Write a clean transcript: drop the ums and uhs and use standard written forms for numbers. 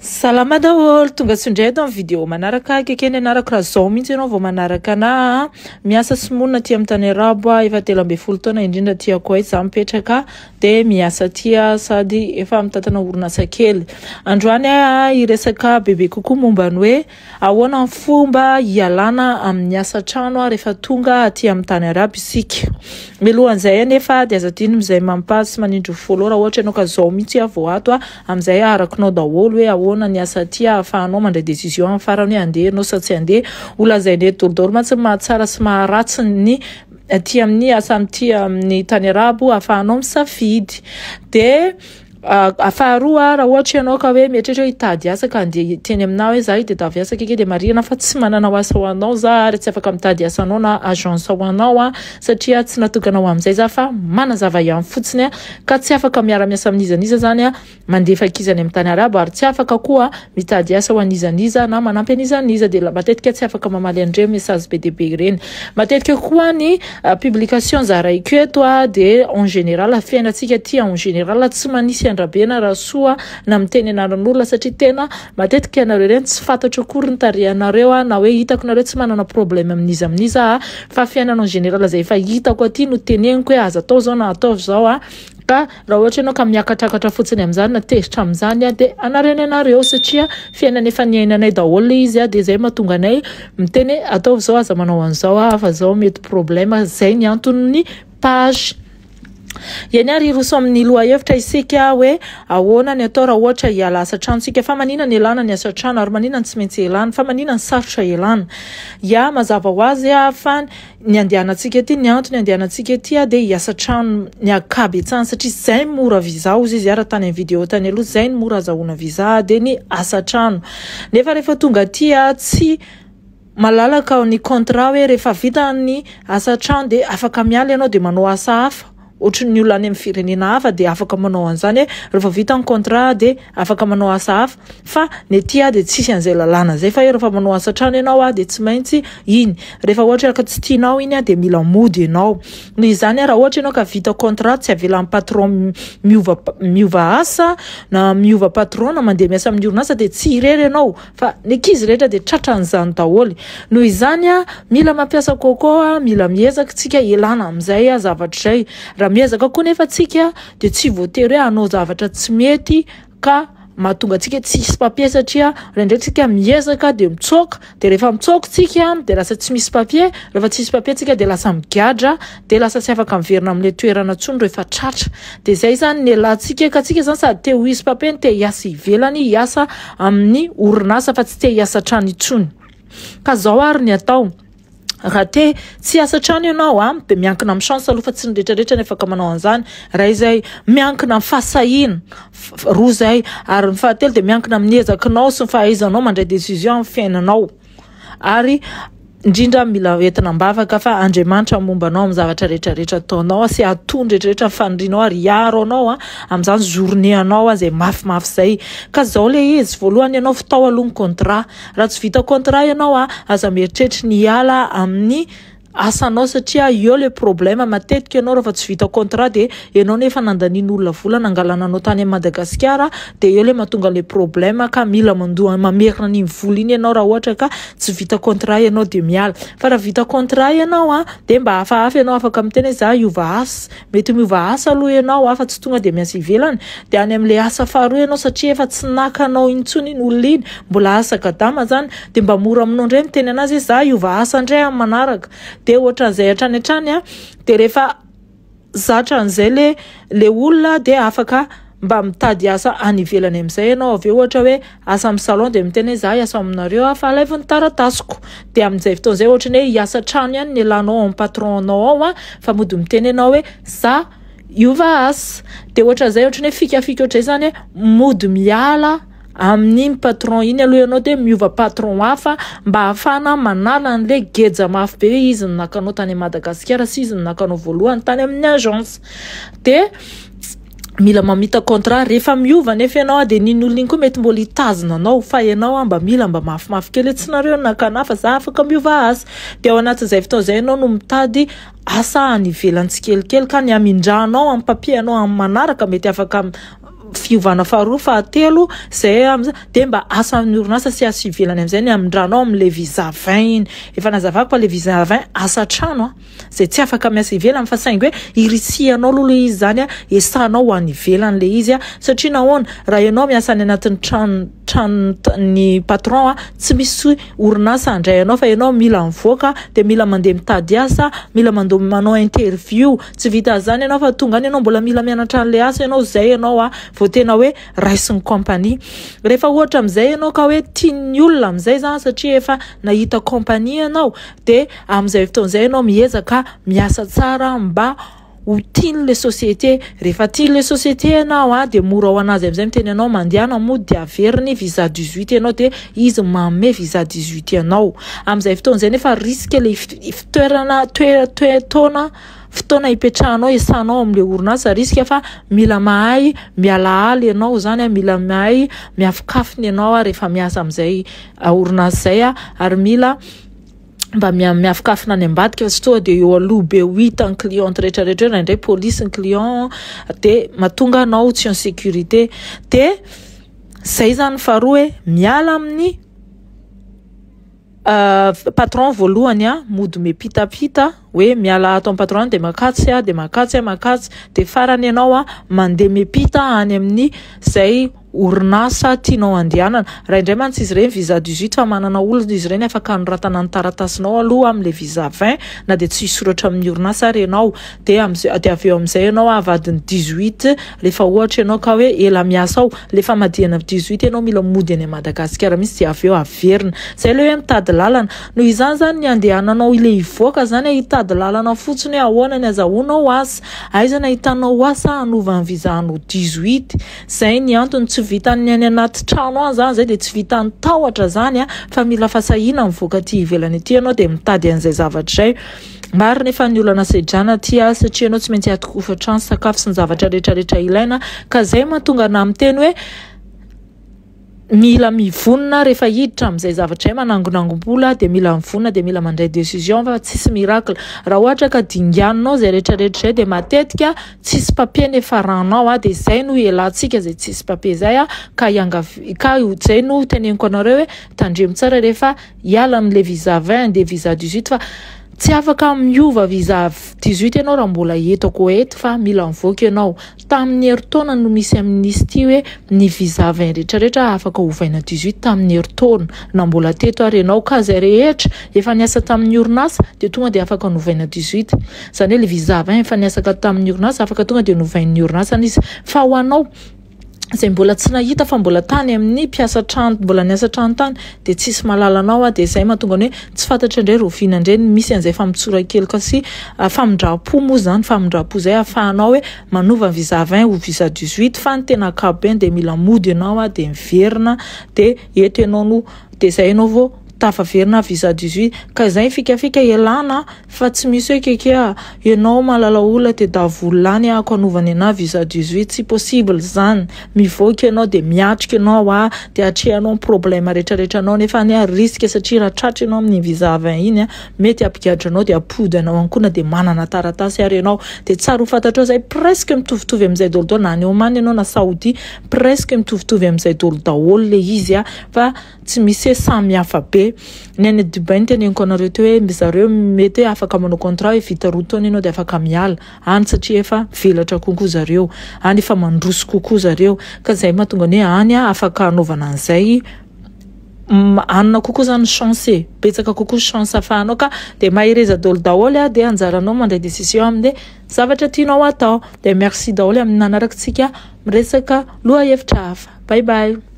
Salama daholo, tonga soa indray eto amin'ny vidéo manaraka. Akaiky ny anarako raha zao mihitsy ianao vao manaraka anah. Miasa sy monina aty amin'ny tany arabo aho, efa 13 taona indrindra aty Koweït za mipetraka dia miasa aty sady efa mitantana orinasa kely. Androany aho hiresaka bebe kokoa momba ny hoe ahoana ny fomba hialana amin'ny asa trano rehefa tonga aty amin'ny tany arabo isika. Mialohan'izay anefa dia aza adino izay mampasy sy manindry follow raha ohatra ianao ka zao mihitsy aho vao ato amin'izay arakinao daholo hoe ahoana ny asa aty ahafahanao mandray décision amin'ny farany hoe andeha ianao sa tsy andeha. Ho lazaina eto daholo mantsy ny mahatsara sy maharatsy ny aty amin'ny asa amin'ity amin'ny tany arabo ahafahanao misafidy. Dia faharoa, raha ohatra ianao ka hoe mieritreritra hoe hitady asa ka andeha hiteny aminah hoe za hitadiavy asa keke, dia marihana fa tsy manana asa ho anao za ary tsy afaka mitady asa anao na agence ho anao a, satria tsy natokana ho amin'izay za fa manazava ihany fotsiny a, ka tsy afaka miara-miasa amin'iza n'iza zany a, mandefa ankizy any amin'ny tany arabo ary tsy afaka koa mitady asa ho an'iza n'iza na manampy an'iza n'iza, dia matetika tsy afaka mamaly an'ireny message be dia be ireny. Matetika koa ny publication zaraiko eto a, dia en général fiainantsika aty en général tsy manisy an-dRabe na Rasoa na miteny anaran'olona, satria tena matetika ianareo ireny tsy fantatro akory ny tarehanareo a, na hoe hitako nareo tsy manana problème amin'iza amin'iza a, fa fiainana en général izay efa hitako aty no teneniko hoe aza atao zao na ataovy zao a. Ka raha ohatra ianao ka miakatrakatra fotsiny amin'izany na tezitra amin'izany a, dia anareo anareo, satria fiainana efa niainanay daholo ilay izy a, dia izay mahatonga anay miteny hoe ataovy zao, aza manao an'izao a, fa zao mety problème. Zay ny anton'ny page. Eny ary, hiroso amin'ny lohahevitra isika hoe ahoana ny atao raha ohatra hiala asa trano isika. Fa manina ny elana ny asa trano ary manina ny tsy maintsy elana, fa manina ny sarotra elana? Ya, mazava ho azy a, fa ny andehanantsika aty, ny antony andehanantsika aty a, dia hiasa trano ny ankabetsahany, satria zay mora visa ozy izy ara tany amin'ny vidéo tany aloha, zay ny mora azahoana visa dia ny asa trano. Nefa rehefa tonga aty a, tsy malalaka ny contrat hoe rehefa vita ny asa trano dia afaka miala ianao dia manao asa hafa, ohatry ny olona any amin'ny firenena hafa dia afaka manao an'izany hoe rehefa vita ny contrat dia afaka manao asa hafa, fa ny aty a dia tsisy an'izay lalàna zay, fa hoe rehefa manao asa trano ianao a dia tsy maintsy iny, rehefa ohatra ka tsy tianao iny a dia mila mody ianao. Noho izany a, raha ohatra ianao ka vita contrat tsy avelan'ny patron miova asa na miova patron na mandeha miasa amin'ny orinasa, dia tsy irery ianao fa ny ankizy rehetra dia tratran'izany daholo. Noho izany a, mila mampiasa coco a, mila miezaka tsika elana amin'izay a zavatra izay. Raha miezaka koa nefa tsika dia tsy voatery hoe hanao zavatra tsy mety ka mahatonga antsika tsisy papier, satria indraindray tsika miezaka dia mitsoaka, dia rehefa mitsoaka tsika dia lasa tsy misy papier, rehefa tsisy papier tsika dia lasa migadra, dia lasa tsy afaka miverina amin'ilay toerana intsony rehefa tratra. Dia izay zany ny elantsika, ka tsika zany sady te ho hisy papier no te hiasa ivelany, hiasa amin'ny orinasa fa tsy te hiasa trano intsony. Ka zao ary ny atao. Raha te tsy hiasa trano ianao a, dia miankina amin'ny chance aloha, fa tsy ny rehetrarehetra ny afaka manao an'izany. Raha izay miankina amin'ny fahasahiana, roa zay, ary ny fahatelo dia miankina amin'ny ezakinao sy ny fahaizanao mandray décision amin'ny fiainanao. Ary indrindra mila entina am-bavaka fa Andriamanitra momba anao amin'ny zavatra rehetrarehetra ataonao sy hatony rehetrarehetra ny fanirianao ary hiaro anao a amin'izany journée anao a izay mafimafy izay. Ka zao le izy, voalohany ianao vitao aloha ny contrat. Raha tsy vita contrat ianao a, aza mieritreritra ny hiala amin'ny asanao, satria eo le problème matetika ianao rehefa tsy vita contrat dia ianao nefa nandanian'olona vola nangalana anao tany Madagasikara, dia eo le mahatonga le problème ka mila mandoa mamerina an'iny vola iny ianao raha ohatra ka tsy vita contrat ianao dia miala. Fa raha vita contrat ianao a, dia mba hafahafa ianao afaka miteny hoe za hiova asa, mety miova asa aloha ianao a, fa tsy tonga dia miasa ivelany, dia any amin'ilay asa faharoa ianao satria efa tsy naka anao intsony iny olona iny, mbola asa gadama zany, dia mba mora aminao indray miteny anazy hoe za hiova asa indray amin'ny manaraka. Dia ohatran'izay hatrany hatrany a, dia rehefa zatra an'izay le olona dia afaka mba mitady asa any ivelany amin'izay ianao avy eo, ohatra hoe asa amin'ny salon dia miteny hoe za hiasa aminareo a, fa alaivo ny taratasiko, dia amin'izay fotoana izay ohatran'ny hoe hiasa trano ihany ny elanao ao amin'ny patron anao ao a, fa mody miteny ianao hoe za hiova asa, dia ohatran'izay ohatran'ny hoe fikafika ohatr'izay zany hoe mody miala amin'iny patron iny aloha ianao dia miova patron hafa mba ahafahana manala an'ilay geja mafy be hoe izy no naka anao tany Madagasikara sy izy no naka anao voalohany tany amin'ny agence. Dia mila mamita contrat, rehefa miova nefa ianao dia n'iny olona iny koa mety mbola hitazona anao, fa ianao mba mila mba mafimafy kely hoe tsy nareo no naka anah fa za afaka miova asa. Dia ao anatin'izay fotoana izay ianao no mitady asa any ivelany tsikelikely, ka ny hamindranao amin'ny papier anao amin'ny manaraka mety afaka fiovana faharoa, fahatelo zay de mba asa amin'ny orinasa sy asa ivelany amin'izay ny amindranao amin'le visa 20 iny. Efa nazavako fa le visa 20 asa trano a, zay tsy afaka miasa ivelany, fa saingy hoe irisihanao aloha le izy zany a, esanao ho any ivelany le izy a. Satria nahoana? Raha ianao miasa any anatin'ny trano trano ny patron a, tsy misy orinasa handray anao, fa ianao mila mivoaka de mila mandeha mitady asa, mila mandeha manao interview. Tsy vita zany ianao fa tonga any ianao mbola mila mianatra an'le asa ianao, zay ianao a vao tena hoe raisin'ny compagnie. Rehefa ohatra amin'izay ianao ka hoe tian'ny olona amin'izay zany satria efa nahita compagnie ianao, de amin'izay fotoana izay ianao miezaka miasa tsara mba ho tian'le société. Rehefa tian'le société ianao a, de mora ho anazy amin'izay miteny anao mandehana mody, de averiny visa 18 ianao, de izy manome visa 18 ianao amin'izay fotoana izay. Nefa risque le fitoerana toe toe taona fotoana hipetrahanao iasanao amin'le orinasa, risque, fa mila mahay mialaala ianao zany a, mila mahay miafokafony ianao a rehefa miasa amin'izay orinasa zay a, ary mila mba miafokafona any ambadika fa tsy tonga de eo aloha be ho hita ny client rehetrarehetra eo. Indraindray polisy ny client de mahatonga anao tsy en sécurité. De zay zany faharoa hoe miala amin'ny patron voalohany a, mody mipitapita hoe miala ato amin'ny patron de makatsy a, de makatsy a, makatsy, de farany ianao a mandeha mipita any amin'ny zay orinasa tianao andehanana. Raha indray mantsy izy ireny visa 18 fa manana olona izy ireny afaka anoratana ny taratasinao aloha amin'le visa 20, na de tsy hisoratra amin'ny orinasa ary ianao, de am'zay de avy eo amin'izay ianao avadiny 18. Rehefa ohatra ianao ka hoe ela miasa ao, le famadihana 18 ianao mila mody any Madagasikara mihitsy, de avy eo averina. Zay le hoe mitady lalana. Noho izany zany ny andehananao ile hivoaka zany, hitady lalana fotsiny hoe ahoana ny azahoanao asa, aiza ny ahitanao asa hanova ny visa anao 18. Zay ny antony. Tsy vitan'ny any anaty trano any zany zay, de tsy vitan'ny tahotra zany a, fa mila fahasahiana mivoaka aty ivelany aty ianao de mitady an'izay zavatra izay. Maro nefa ny olana sedrana aty a, satria ianao tsy maintsy atokofa trano, sakafo sy ny zavatra rehetrarehetra ilaina. Ka zay mahatonga ana miteny hoe mila mivonona rehefa hiditra amin'izay zavatra izay, manangonangom-bola, de mila mivonona, de mila mandray décision, fa tsisy miracle. Raha ohatra ka dinganinao zay rehetrarehetra zay, de matetika tsisy papier nefa ranao a, de zay no ialantsika zay tsisy papier zay a. Ka iangavy ka zay no teneniko anareo hoe tandremo tsara rehefa hiala amin'le visa 20 de visa 18, fa tsy afaka miova visa 18 ianao raha mbola eto Koety, fa mila mivoaka ianao. Tamin'ny herintaona no misy amnistie hoe ny visa 20 rehetrarehetra afaka ovaina 18 tamin'ny herintaona na mbola teto ary ianao. Ka zay rehetra efa niasa tamin'ny orinasa de tonga de afaka novaina 18 zany hoe le visa 20 efa niasaka tamin'ny orinasa afaka tonga de novain'ny orinasa izy. Fa ho anao zay mbola tsy nahita fa mbola tany amin'ny mpiasa trano, mbola niasa trano tany, de tsisy mahalala anao a, de zay mahatonga ny hoe tsy fantatra indray roviana indray ny misy an'izay famotsoran-keloka sy famindram-po moa zany, famindram-po zay ahafahanao hoe manova ny visa 20 ho visa 18. Fa ny tena ankapobeny de mila mody ianao a, de miverina, de eto ianao no de zay ianao vao tafaverina visa 18. Ka izay fikafika ialana, fa tsy misy hoe keke a ianao mahalala olona de davola any ako anovany ana visa 18, tsy possible zany. Mivoaka ianao de miatrika ianao a, de atrehanao ny problème rehetrarehetra anao, nefa ny a risque, satria raha tratra ianao amin'ny visa 20 iny a, mety hampigadra anao de ampody anao ankona, de manana taratasy ary ianao. De tsara ho fantatrao zay, presque mitovitovy amin'izay daholo daholo, na any Oman ianao na Saudi, presque mitovitovy amin'izay daholo daholo le izy a, fa tsy misy hoe samy hafa be. Ny any Dubai ny teneniko anareo teo hoe zareo mety hoe afaka manao contrat hoe vita 2 taona ianao de afaka miala any, satria efa velatra kokoa zareo any, efa mandroso kokoa zareo. Ka zay mahatonga ny hoe any a afaka anaovana an'izay anina kokoa zany, chance e, betsaka kokoa chance ahafahanao. Ka de mahereza daholo daholo a, de anjaranao mandray décision amin'le zavatra tianao atao. De merci daholo amin'ny nanaraka tsika miresaka loha hevitra hafa. Bye bye.